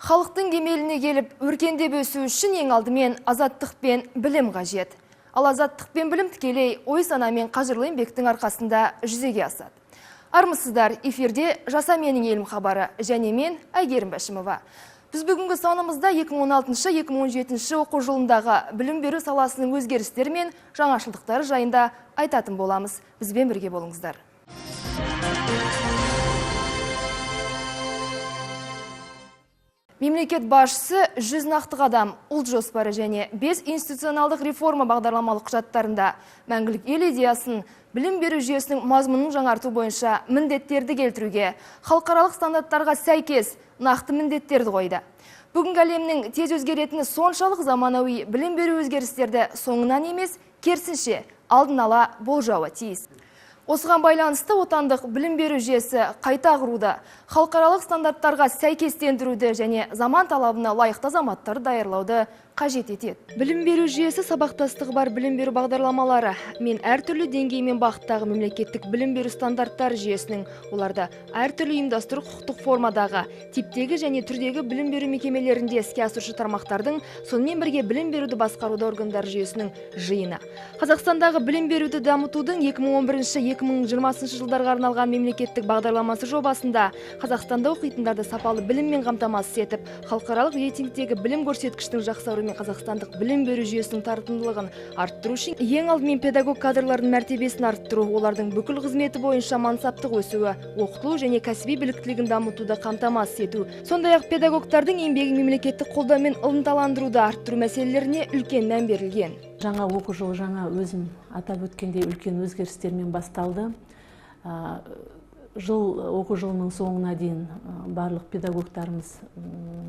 Халықтың кемеліне келіп, өркендеп өсу үшін ең алдымен азаттық пен білім қажет. Ал азаттық пен білім тікелей ой сана мен қажырлы еңбектің арқасында жүзеге асады. Армысыздар, эфирде «Жаса менің елім» хабары және мен Әйгерім Бәшімова. Біз бүгінгі санымызда 2016-2017 оқу жылындағы білім беру саласының өзгерістері мен жаңашылдықтары жайында айтатын боламыз. Бізбен бірге болыңыздар. Мемлекет басшысы 100 нақты қадам, ұлт жоспары және 5 институционалдық реформа бағдарламалық құжаттарында мәңгілік ел идеясын білім беру жүйесінің мазмұнын жаңарту бойынша міндеттерді келтіруге, халықаралық стандарттарға сәйкес нақты міндеттерді қойды. Бүгінгі әлемнің тез өзгеретіні соншалық, заманауи білім беру өзгерістерді соңынан емес, керісінше алдын ала болжауы тиіс. Осыған байланысты отандық білім беру жүйесі қайта құруды, халықаралық стандарттарға сәйкестендіруді және заман талабына лайықты азаматтар даярлауды қажет етеді. Білім беру жүйесі сабақтастығы бар білім беру бағдарламалары мен әртүрлі деңгей мен бағыттағы мемлекеттік білім беру стандарттары жүйесінің, оларды әртүрлі ұйымдастыру құқықтық формадағы, типтегі және түрдегі білім беру мекемелерінде іске асырушы тармақтардың, сонымен бірге білім беруді басқаруда органдар жүйесінің жиыны. Қазақстандағы білім беруді дамытудың 2011-2020 жылдарға арналған мемлекеттік бағдарламасы жобасында Қазақстанда оқитындарды сапалы біліммен қамтамасыз етіп, халықаралық рейтингтегі білім көрсеткішінің жақсаруы мен қазақстандық білім беру жүйесінің тартымдылығын арттыру үшін ең алдымен педагог кадрлардың мәртебесін арттыру, олардың бүкіл қызметі бойынша мансаптық өсуі, оқытылу және кәсіби біліктілігін дамытуды қамтамасыз ету, сондай-ақ педагогтардың еңбегін мемлекеттік қолдаумен ынталандыруды арттыру мәселелеріне үлкен мән берілген. Жаңа оқу жылы жаңа өзім атап өткендей үлкен өзгерістермен басталды. Жыл оқу жылының соңына дейін барлық педагогтарымыз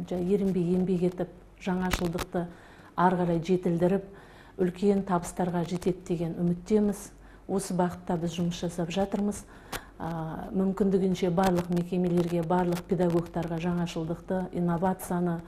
ерінбей еңбек етіп, жаңашылдықты ары қарай жетілдіріп, үлкен табыстарға жетеді деген үміттеміз. Осы бағытта біз жұмыс жасап жатырмыз. Мүмкіндігінше барлық мекемелерге, барлық педагогтарға жаңашылдықты, инновацияны,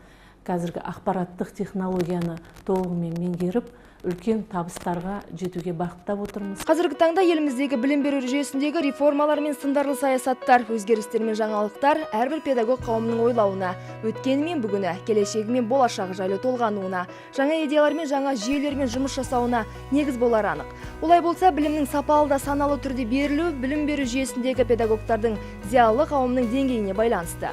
қазіргі ақпараттық технологияны толығымен меңгеріп, үлкен табыстарға жетуге бағыттап отырмыз. Қазіргі таңда еліміздегі білім беру жүйесіндегі реформалар мен сындарлы саясаттар, өзгерістер мен жаңалықтар әрбір педагог қауымның ойлауына, өткені мен бүгіні, келешегі мен болашағы жайлы толғануына, жаңа идеялар мен жаңа жүйелермен жұмыс жасауына негіз болары анық. Олай болса, білімнің сапалы да саналы түрде берілуі білім беру жүйесіндегі педагогтардың зиялы қауымның деңгейіне байланысты.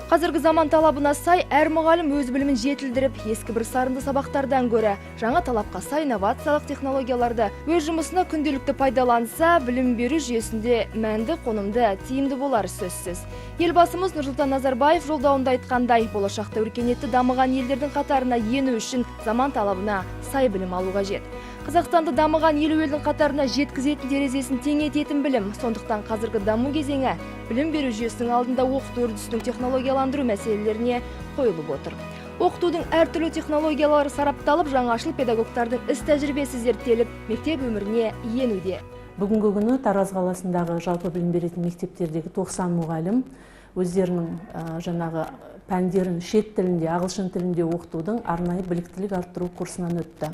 Қазіргі заман талабына сай әр мұғалім өз білімін жетілдіріп, ескі бір сарынды сабақтардан гөрі жаңа талапқа сай инновациялық технологияларды өз жұмысына күнделікті пайдаланса, білім беру жүйесінде мәнді, қонымды, тиімді болары сөзсіз. Елбасымыз Нұрсұлтан Назарбаев жолдауында айтқандай, болашақта өркениетті дамыған елдердің қатарына ену үшін заман талабына сай білім алу қажет. Қазақстанды дамыған 50 елдің қатарына жеткізетін, терезесін теңететін білім. Сондықтан қазіргі даму кезеңі білім беру жүйесінің алдында оқыту үрдісінің технологияландыру мәселелеріне қойылып отыр. Оқытудың әртүрлі технологиялары сарапталып, жаңашыл педагогтардың іс тәжірибесі зерттеліп, мектеп өміріне енуде. Бүгінгі күні Тараз қаласындағы жалпы білім беретін мектептердегі 90 мұғалім өздерінің жаңағы пәндерін шет тілінде, ағылшын тілінде оқытудың арнайы біліктілік арттыру курсынан өтті.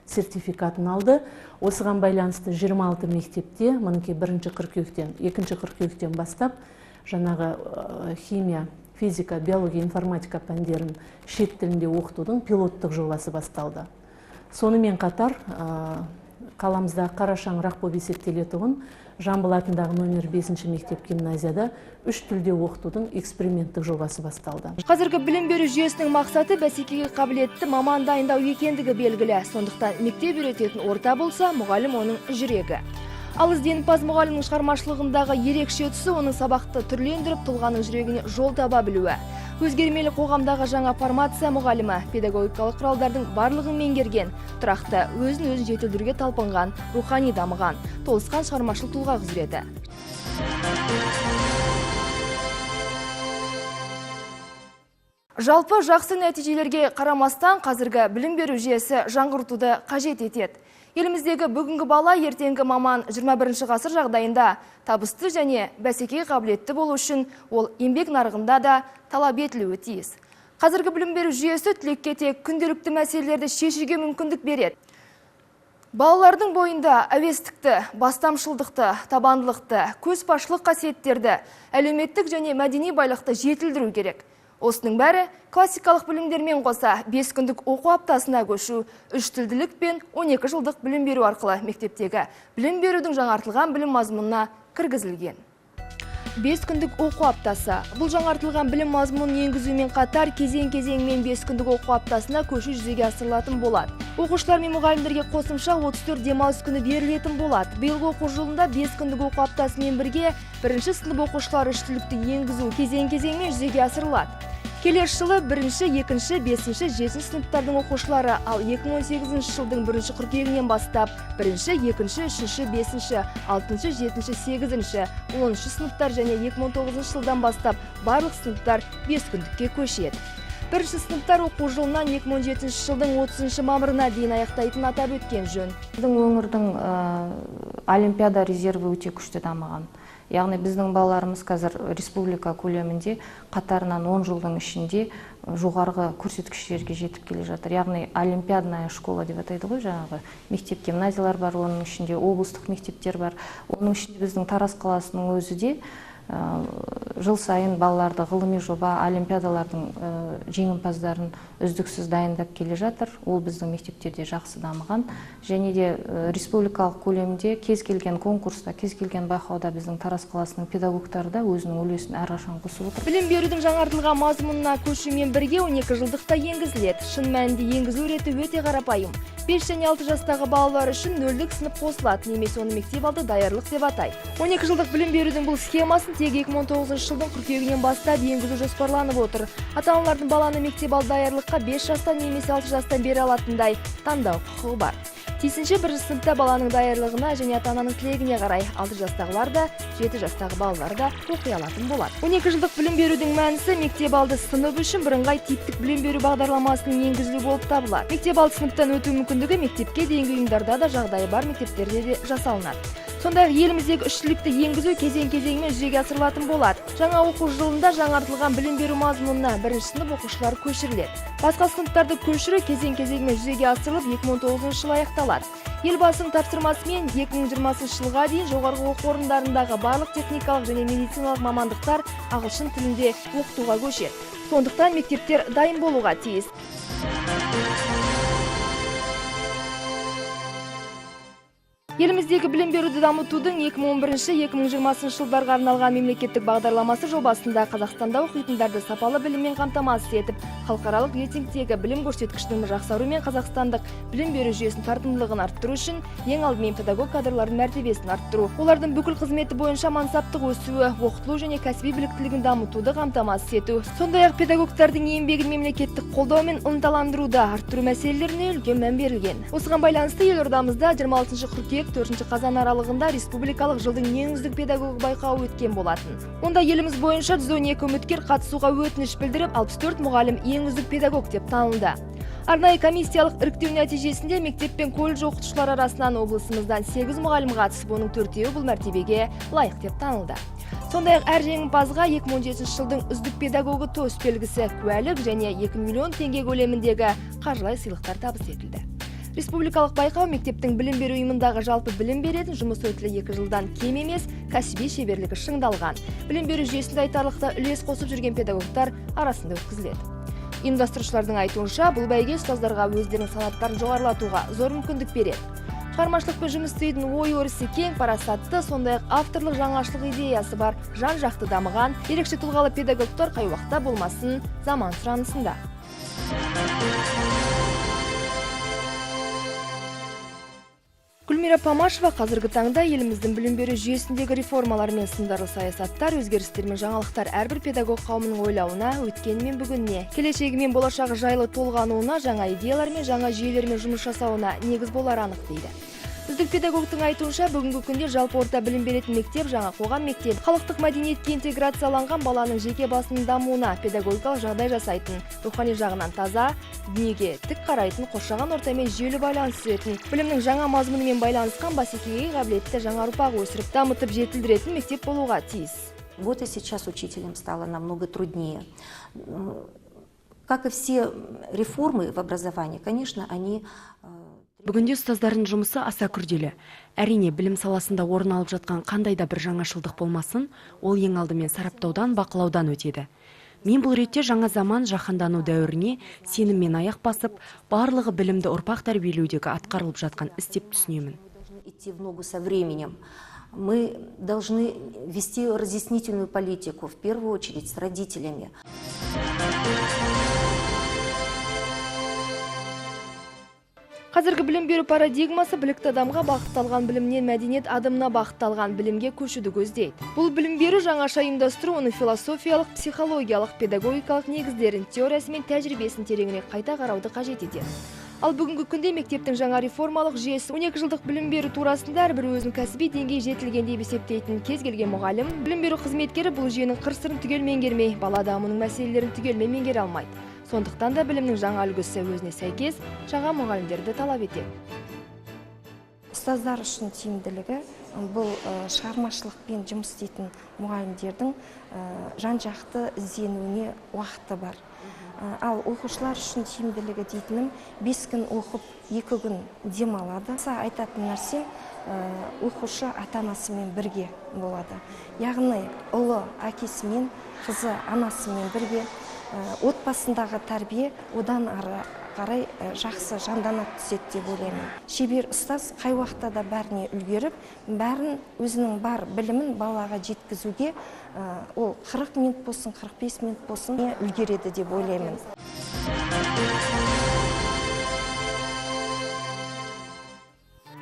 Сертификатын алды. Осыған байланысты 26 мектепте, мінекей 1 қыркүйектен, 2 қыркүйектен бастап жаңағы химия, физика, биология, информатика пәндерін шет тілінде оқытудың пилоттық жобасы басталды. Сонымен қатар қаламызда қара шаңырақ болып есептелетұғын Жамбыл атындағы номер 5 мектеп гимназияда 3 тілде оқытудың эксперименттік жобасы басталды. Қазіргі білім беру жүйесінің мақсаты бәсекеге қабілетті маман дайындау екендігі белгілі. Сондықтан мектеп үйрететін орта болса, мұғалім оның жүрегі. Ал ізденімпаз мұғалімнің шығармашылығындағы ерекше тұсы оның сабақты түрлендіріп, тұлғаның жүрегіне жол таба білуі. Өзгермелі қоғамдағы жаңа формация мұғалімі педагогикалық құралдардың барлығын меңгерген, тұрақты өзін өзін жетілдіруге талпынған, рухани дамыған, толысқан шығармашыл тұлға құзыреті. Жалпы жақсы нәтижелерге қарамастан қазіргі білім беру жүйесі жаңғыртуды қажет етеді. Еліміздегі бүгінгі бала ертеңгі маман 21 ғасыр жағдайында табысты және бәсекеге қабілетті болу үшін ол еңбек нарығында да талап етілуі тиіс. Қазіргі білім беру жүйесі түлекке тек күнделікті мәселелерді шешуге мүмкіндік береді. Балалардың бойында әуестікті, бастамшылдықты, табандылықты, көзбасшылық қасиеттерді, әлеуметтік және мәдени байлықты жетілдіру керек. Осының бәрі классикалық білімдермен қоса 5 күндік оқу аптасына көшу, үш тілділік пен 12 жылдық білім беру арқылы мектептегі білім берудің жаңартылған білім мазмұнына кіргізілген. 5 күндік оқу аптасы. Бұл жаңартылған білім мазмұнын енгізумен қатар кезең-кезеңмен 5 күндік оқу аптасына көшу жүзеге асырылатын болады. Оқушылар мен мұғалімдерге қосымша 34 демалыс күні берілетін болады. Биылғы оқу жылында 5 күндік оқу аптасымен бірге бірінші сынып оқушылары үш тілдікті енгізу кезең-кезеңмен жүзеге асырылады. Келесі жылы бірінші, екінші, бесінші, жетінші сыныптардың оқушылары, ал 2018 жылдың бірінші қыркүйегінен бастап бірінші, екінші, үшінші, бесінші, алтыншы, жетінші, сегізінші, 10-шы сыныптар және 2019 жылдан бастап барлық сыныптар 5 күндікке көшеді. Бірінші сыныптар оқу жылынан 2017 жылдың 30 мамырына дейін аяқтайтынын атап өткен жөн. Біздің өңірдің олимпиада резерві өте күшті дамыған. Яғни біздің балаларымыз қазір республика көлемінде қатарынан 10 жылдың ішінде жоғарғы көрсеткіштерге жетіп келе жатыр. Яғни олимпиадная школа деп атайды ғой, жаңағы мектеп гимназиялар бар, оның ішінде облыстық мектептер бар. Оның ішінде біздің Тараз қаласының өзі де жыл сайын балаларды ғылыми жоба, олимпиадалардың жеңімпаздарын үздіксіз дайындап келе жатыр. Ол біздің мектептерде жақсы дамыған. Және де республикалық көлемде кез келген конкурста, кез келген байқауда біздің Тараз қаласының педагогтары да өзінің үлесін әрқашан қосып отыр. Білім берудің жаңартылған мазмұнына көшумен бірге 12 жылдық та енгізіледі. Шын мәнінде енгізілу реті өте қарапайым. 5 және 6 жастағы балалар үшін нөлдік сынып қосылады, немесе оны мектеп алды даярлық деп атайды. 12 жылдық білім берудің бұл схемасын тек 2019 жылдың қыркүйегінен бастап енгізу жоспарланып отыр. Ата-аналардың баланы мектеп алды даярлыққа 5 жастан немесе 6 жастан бере алатындай таңдау құқығы бар. Тиісінше бірінші сыныпта баланың даярлығына және ата-ананың тілегіне қарай 6 жастағылар да, 7 жастағы балалар да оқи алатын болады. 12 жылдық білім берудің мәнісі мектеп алды сынып үшін бірыңғай типтік білім беру бағдарламасының енгізілуі болып табылады. Мектеп алды сыныптан өту мүмкіндігі мектепке дейінгі ұйымдарда да, жағдайы бар мектептерде де жасалынады. Сондай-ақ еліміздегі үш тілдікті енгізу кезең-кезеңмен жүзеге асырылатын болады. Жаңа оқу жылында жаңартылған білім беру мазмұнына бірінші сынып оқушылары көшіріледі. Басқа сыныптарды көшіру кезең-кезеңмен жүзеге асырылып, 2019 жылы аяқталады. Елбасының тапсырмасымен 2020 жылға дейін жоғарғы оқу орындарындағы барлық техникалық және медициналық мамандықтар ағылшын тілінде оқытуға көшеді. Сондықтан мектептер дайын болуға тиіс. Еліміздегі білім беруді дамытудың 2011-2020 жылдарға арналған мемлекеттік бағдарламасы жобасында Қазақстанда оқитындарды сапалы біліммен қамтамасыз етіп, халықаралық рейтингтегі білім көрсеткішінің жақсаруы мен қазақстандық білім беру жүйесінің тартымдылығын арттыру үшін ең алдымен педагог кадрлардың мәртебесін арттыру, олардың бүкіл қызметі бойынша мансаптық өсуі, оқытылу және кәсіби біліктілігін дамытуды қамтамасыз ету. Сондай-ақ педагогтардың еңбегін мемлекеттік қолдау мен ынталандыруды арттыру мәселелеріне үлкен мән берілген. Осыған байланысты елордамызда 26 қыркүйек 4 қазан аралығында республикалық жылдың ең үздік педагогы байқауы өткен болатын. Онда еліміз бойынша 112 үміткер қатысуға өтініш білдіріп, 64 мұғалім ең үздік педагог деп танылды. Арнайы комиссиялық іріктеу нәтижесінде мектеп пен колледж оқытушылары арасынан облысымыздан 8 мұғалім қатысып, оның 4-еуі бұл мәртебеге лайық деп танылды. Сондай-ақ әр жеңімпазға 2017 жылдың үздік педагогы төс белгісі, куәлік және 2 миллион теңге көлеміндегі қаржылай сыйлықтар табыс етілді. Республикалық байқау мектептің білім беру ұйымындағы жалпы білім беретін жұмыс өтілі 2 жылдан кем емес, кәсіби шеберлігі шыңдалған. Білім беру жүйесінде айтарлықтай үлес қосып жүрген педагогтар арасында өткізіледі. Ұйымдастырушылардың айтуынша, бұл бәйге ұстаздарға өздерінің санаттарын жоғарылатуға зор мүмкіндік береді. Шығармашылықпен жұмыс істейтін ой-өрісі кең, парасатты, сондай-ақ авторлық жаңашылық идеясы бар, жан-жақты дамыған, ерекше тұлғалы педагогтар қай уақытта болмасын заман сұранысында. Гүлмира Памашева қазіргі таңда еліміздің білім беру жүйесіндегі реформалар мен сындарлы саясаттар, өзгерістер мен жаңалықтар әрбір педагог қауымының ойлауына, өткені мен бүгініне, келешегі мен болашағы жайлы толғануына, жаңа идеялар мен жаңа жүйелермен жұмыс жасауына негіз болары анық дейді. Үздік педагогтың айтуынша, бүгінгі күнде жалпы орта білім беретін мектеп жаңа қоғам мектеп, халықтық мәдениетке интеграцияланған баланың жеке басының дамуына педагогикалық жағдай жасайтын, рухани жағынан таза, дүниеге тік қарайтын, қоршаған ортамен жүйелі байланыс түзетін, білімнің жаңа мазмұнымен байланысқан бәсекеге қабілетті жаңа ұрпақ өсіріп, дамытып жетілдіретін мектеп болуға тиіс. Вот и сейчас учителям стало намного труднее. Как и все реформы в образовании, конечно, они... Бүгінде ұстаздардың жұмысы аса күрделі. Әрине, білім саласында орын алып жатқан қандай да бір жаңашылдық болмасын, ол ең алдымен сараптаудан, бақылаудан өтеді. Мен бұл ретте жаңа заман жаһандану дәуіріне сеніммен аяқ басып, барлығы білімді ұрпақ тәрбиелеудегі атқарылып жатқан іс деп түсінемін. Идти в ногу со временем. Мы должны вести разъяснительную политику, в первую очередь с родителями. Қазіргі білім беру парадигмасы білікті адамға бағытталған білімнен мәдениет адамына бағытталған білімге көшуді көздейді. Бұл білім беру жаңаша ұйымдастыру оның философиялық, психологиялық, педагогикалық негіздерін, теориясы мен тәжірибесін тереңірек қайта қарауды қажет етеді. Ал бүгінгі күнде мектептің жаңа реформалық жүйесі 12 жылдық білім беру турасында әрбір өзін кәсіби деңгейі жетілген деп есептейтін кез келген мұғалім, білім беру қызметкері бұл жүйенің қыр-сырын түгел меңгермей, бала дамуының мәселелерін түгелімен меңгере алмайды. Сондықтан да білімнің жаңа үлгісі өзіне сәйкес жаңа мұғалімдерді талап етеді. Ұстаздар үшін тиімділігі бұл шығармашылықпен жұмыс істейтін мұғалімдердің жан-жақты ізденуіне уақыты бар. Ал оқушылар үшін тиімділігі дейтінім 5 күн оқып, 2 күн демалады. Айтатын нәрсе, оқушы ата-анасымен бірге болады. Яғни ұлы әкесімен, қызы анасымен бірге, отбасындағы тәрбие одан ары қарай жақсы жандана түседі деп ойлаймын. Шебер ұстаз қай уақытта да бәріне үлгеріп, бәрін өзінің бар білімін балаға жеткізуге ол 40 минут болсын, 45 минут болсын үлгереді деп ойлаймын.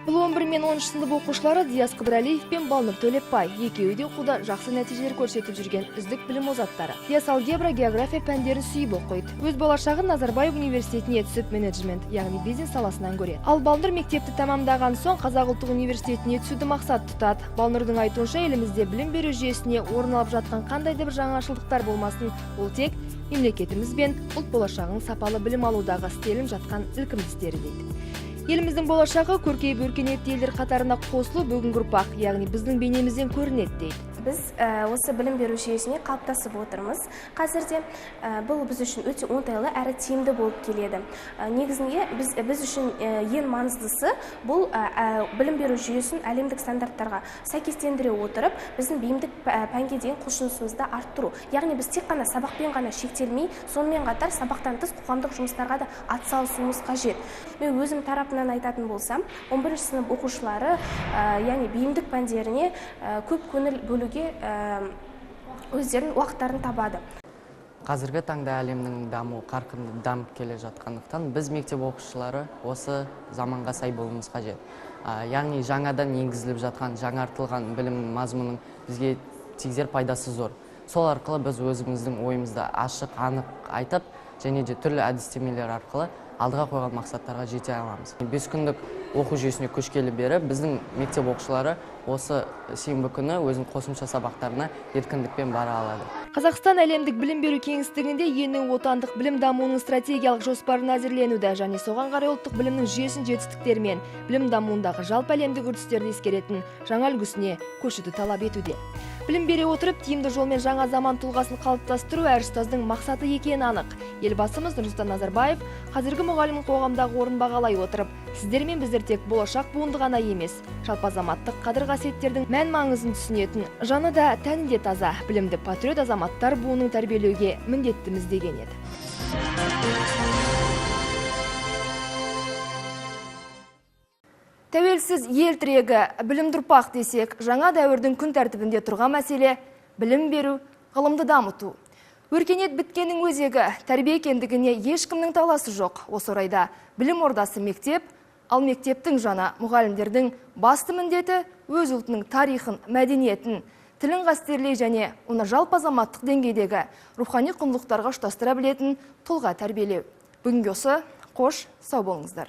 Бұл 11 мен 10 сынып оқушылары Диас Қыдырәлиев пен Балнұр Төлепбай. Екеуі де оқуда жақсы нәтижелер көрсетіп жүрген үздік білім озаттары. Диас алгебра, география пәндерін сүйіп оқиды. Өз болашағын Назарбаев университетіне түсіп менеджмент, яғни бизнес саласынан көреді. Ал Балнұр мектепті тәмамдаған соң Қазақ ұлттық университетіне түсуді мақсат тұтады. Балнұрдың айтуынша, елімізде білім беру жүйесіне орын алып жатқан қандай да бір жаңашылдықтар болмасын, ол тек мемлекетіміз бен ұлт болашағының сапалы білім алудағы істеліп жатқан ілкімді істері дейді. Еліміздің болашағы көркейіп өркениетті елдер қатарына қосылу бүгінгі ұрпақ, яғни біздің бейнемізден көрінеді дейді. Біз осы білім беру жүйесіне қалыптасып отырмыз. Қазірде бұл біз үшін өте оңтайлы әрі тиімді болып келеді. Негізінде біз үшін ең маңыздысы бұл білім беру жүйесін әлемдік стандарттарға сәйкестендіре отырып, біздің бейімдік пәнге деген құлшынысымызды арттыру. Яғни біз тек қана сабақпен ғана шектелмей, сонымен қатар сабақтан тыс қоғамдық жұмыстарға да атсалысуымыз қажет. Мен өзім тарапынан айтатын болсам, 11 сынып оқушылары, яғни бейімдік пәндеріне көп көңіл бөлу өздерінің уақыттарын табады. Қазіргі таңда әлемнің дамуы қарқынды дамып келе жатқандықтан біз мектеп оқушылары осы заманға сай болуымыз қажет. Яғни жаңадан енгізіліп жатқан, жаңартылған білім мазмұнының бізге тигізер пайдасы зор. Сол арқылы біз өзіміздің ойымызды ашық, анық айтып, және де түрлі әдістемелер арқылы алдыға қойған мақсаттарға жете аламыз. 5 күндік оқу жүйесіне көшкелі бері біздің мектеп оқушылары осы сенбі күні өзінің қосымша сабақтарына еркіндікпен бара алады. Қазақстан әлемдік білім беру кеңістігінде ең отандық білім дамуының стратегиялық жоспарын әзірленуде және соған қарай ұлттық білімнің жүйесін жетістіктерімен білім дамуындағы жалпы әлемдік үрдістерді ескеретін жаңа үлгісіне көшуді талап етуде. Білім бере отырып, тиімді жолмен жаңа заман тұлғасын қалыптастыру әр ұстаздың мақсаты екені анық. Елбасымыз Нұрсұлтан Назарбаев қазіргі мұғалімнің қоғамдағы орнын бағалай отырып, сіздер мен біздер тек болашақ буынды ғана емес, жалпы азаматтық қадір-қасиеттердің мән маңызын түсінетін, жаны да тәні де таза, білімді патриот азаматтар буынын тәрбиелеуге міндеттіміз деген еді. Тәуелсіз ел тірегі, білімді ұрпақ десек, жаңа дәуірдің күн тәртібінде тұрған мәселе білім беру, ғылымды дамыту. Өркениет біткеннің өзегі, тәрбие екендігіне ешкімнің таласы жоқ. Осы орайда білім ордасы мектеп, ал мектептің жана мұғалімдердің басты міндеті өз ұлтының тарихын, мәдениетін, тілін қастерлей және оны жалпы азаматтық деңгейдегі рухани құндылықтарға ұштастыра білетін тұлға тәрбиелеу. Бүгінгі осы, қош, сау болыңыздар.